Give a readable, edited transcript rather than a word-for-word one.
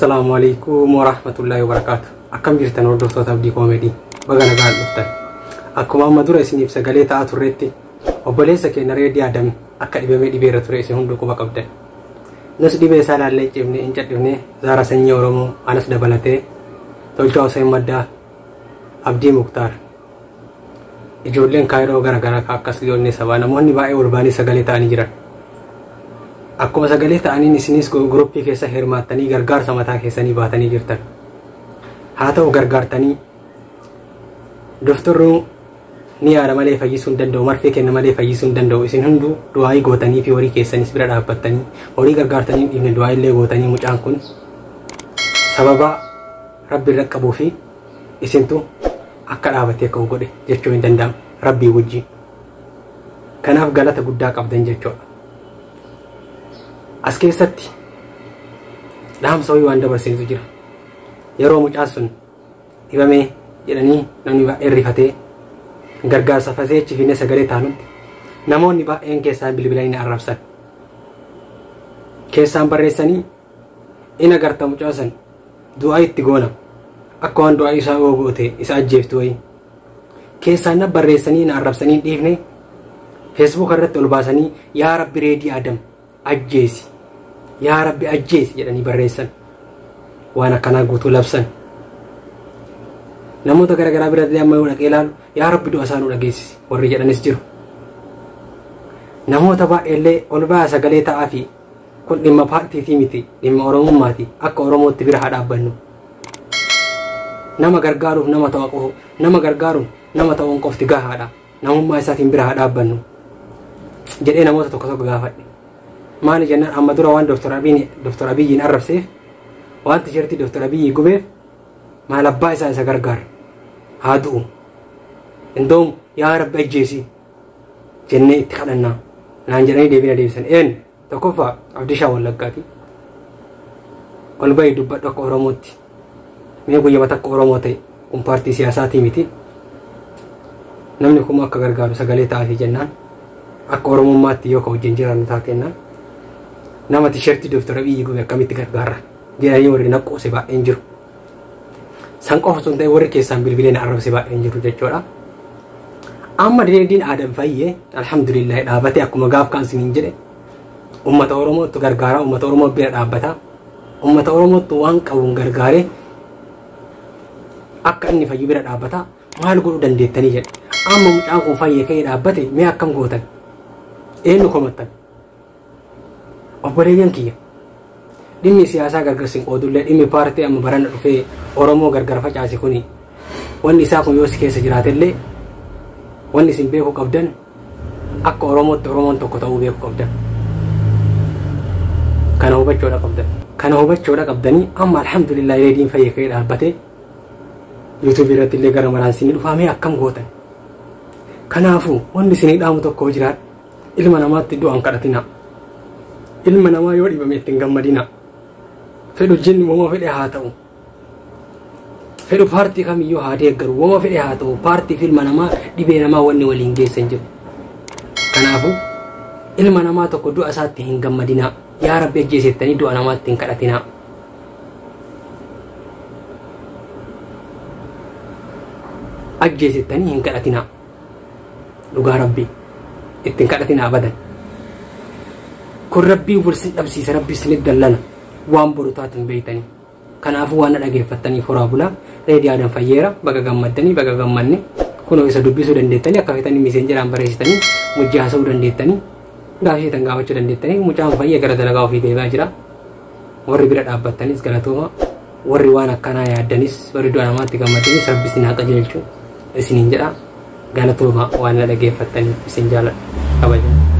Assalaamu alaikum warahmatullahi wabarakaatu. Akkam jirtan hordoftoota Abdii Koomedii? Baga nagaan dhuftan. Akkuma amma dura isiniif sagalee ta'aa turretti obboleessa keenya Reedii Adam akka dhibamee dhibeerra ture isin hunduu quba qabdan. Nus dhibee isaa ilaallee cifnee hin cadhifne. Zaara sanyii Oromoo anas dabalatee, Tolchaa Hussein Maddaa, Abdii Muktaar, ijoolleen Kaayiroo gara garaa akkas ijoollee sabaa namoonni baay'ee ol ba'anii sagalee ta'anii jiran. Akkuma sagalee ta'aniin isinis guruppii keessa hirmaattanii gargaarsa mataa keessanii baatanii jirtan. Haa ta'u, gargaartanii doftorri ni yaada malee fayyisuu hin danda'u, marfee kenna malee fayyisuu hin danda'u. Isin hunduu du'aayii gootanii fi horii keessanis bira dhaabbattanii horii gargaartanii dhiifne, du'aayii illee gootanii mucaan kun sababa Rabbi irra qabuu fi isintu akka dhaabatee ka'u godhe jechuu hin danda'amu Rabbii wajjin. Kanaaf galata guddaa qabdan jechuudha. As keessatti dhaamsa wayii waan dabarsiisu jira. Yeroo mucaan sun dhibamee jedhanii namni baay'een rifatee gargaarsa fasee achi finnee sagalee taanutti namoonni baay'een keessaan bilbilanii na arrabsan. Keessaan barreessanii in agarta, mucaa san du'aa itti goona, akka waan du'aa isaa yoo goote isa ajjeeftu wayii. Keessaan na barreessanii na arrabsanii dhiifne, Facebook irratti ol baasanii "Yaa Rabbi, Reedii Adam ajjeesi, yaa Rabbi ajjeesi" jedhanii barreessan. Waan akkanaa guutuu labsan. Namoota garaagaraa biratti amma yoo dhaqee ilaalu "Yaa Rabbi, du'a isaa nu dhageessisi" warri jedhanis jiru. Namoota baay'eellee ol ba'aa sagalee ta'aa fi kun dhimma paartiitii miti, dhimma Oromummaati, akka Oromootti bira haa dhaabbannu. Nama gargaaruuf nama ta'u qofu, nama gargaaruun nama ta'uun qofti gahaadha. Namummaa isaatiin bira haa dhaabbannu jedhee namoota tokko tokko gaafadhe. Maali jennaan, amma dura waan Dooktor Abiyyiin arrabseef, waan tisheertii Dooktor Abiyyi gubeef, maal abbaa isaa isa gargaara, haa du'u, indoom yaa Rabbi ajjeesi jennee itti kadhannaa naan jedhanii deebina deebisan. Een tokkoffaa Abdishaa Wallaggaati. Ol bahii dubbadhu akka Oromootti. Mee guyyama takka Oromoo ta'e, kun paartii siyaasaatii miti. Namni kun akka gargaaru sagalee ta'aafii jennaan, akka Oromummaatti yoo ka wajjin jiraannu taatennaan, nama tisheertii Dooktor Abiyyi gube akkamitti gargaara jedhanii warri naqqoose baay'een jiru. San qofa osoo hin ta'in warri keessaan bilbilee na arrabse baay'een jiru jechuudha. Amma Reediin Adam fayyee, alhamdulillah, dhaabatee akkuma gaaf kaan siniin jedhe uummata Oromootu gargaara, uummata Oromoo bira dhaabbata, uummata Oromootu waan qabuun gargaaree akka inni fayyu bira dhaabbata, maal godhuu dandeettanii jedhe. Amma mucaan kun fayyee ka'ee dhaabbate, mee akkam gootan? Eenyu komattan? Obboleeyyan kiyya, dhimmi siyaasaa gargar sin qoodullee, dhimmi paartii amma barana dhufee Oromoo gargar facaase kuni, wanni isaa kun yoo si keessa jiraatellee, wanni isin beekuu qabdan akka Oromootti Oromoon tokko ta'uu beekuu qabdan. Kana hubachuudha qabdan. Kana hubachuudha qabdanii. Amma alhamdulillah Reediin fayyee ka'ee dhaabbatee YouTube irratti illee gara maraan isin dhufaamee akkam gootan? Kanaafuu wanni isinii dhaamu tokko jiraadha. Ilma namaatti du'aan kadhatina. Ilma namaa yoo dhibame ittiin gammadina. Fedhu jinni wama fedhe haa ta'u. Fedhu paartii kamiyyuu haa deeggaru, wama fedhe haa ta'u, paartii fi ilma namaa dhibee namaa wanni waliin geessan jiru. Kanaafuu ilma namaa tokko du'a isaatti hin gammadinaa. Yaa Rabbi ajjeesettanii du'a namaatti hin kadhatinaa. Ajjeesettanii hin kadhatinaa. Dhugaa Rabbii ittiin kadhatinaa abadan. Kun Rabbii wal sin dhabsiisa, Rabbii sinit dallana, waan boru taatu hin beektanii. Kanaafuu waan na dhageeffattaniif horaa bulaa. Reedii Aadan fayyeera, baga gammaddanii, baga gammanne. Kunoo isa dubbisuu dandeettanii, akka feetanii Messengeraan barreessitanii wajji haasa'uu dandeettanii, gaafii feetan gaafachuu dandeettanii. Mucaan fayyee gara dalagaa ofii deebi'aa jira. Warri bira dhaabbattanis galatooma. Warri waan akkanaa yaaddanis, warri du'a namaatti gammaddanis, Rabbi isin haa qajeelchu isiniin jedha. Galatooma waan na dhageeffattaniif, isin jaaladha. Kabaja.